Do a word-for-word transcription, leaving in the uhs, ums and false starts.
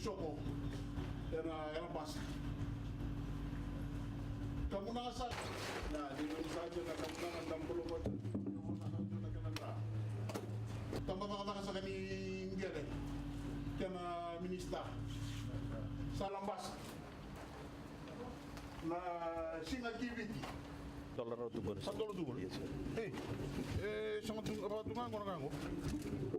Soko ena, ena basa. Kamunaga saka. Na, ni sa dua na kamunaga, da bolo vata. Ni sa dua na kena dra. Tabacakacaka saka ni qele. Kena minisita. Sa labasa. Na siga ki Viti. Dola rau tu qori. Sa dola tu qori. Yes, sir. Ei, e, sega tu, a, tu ga qo na ka qo.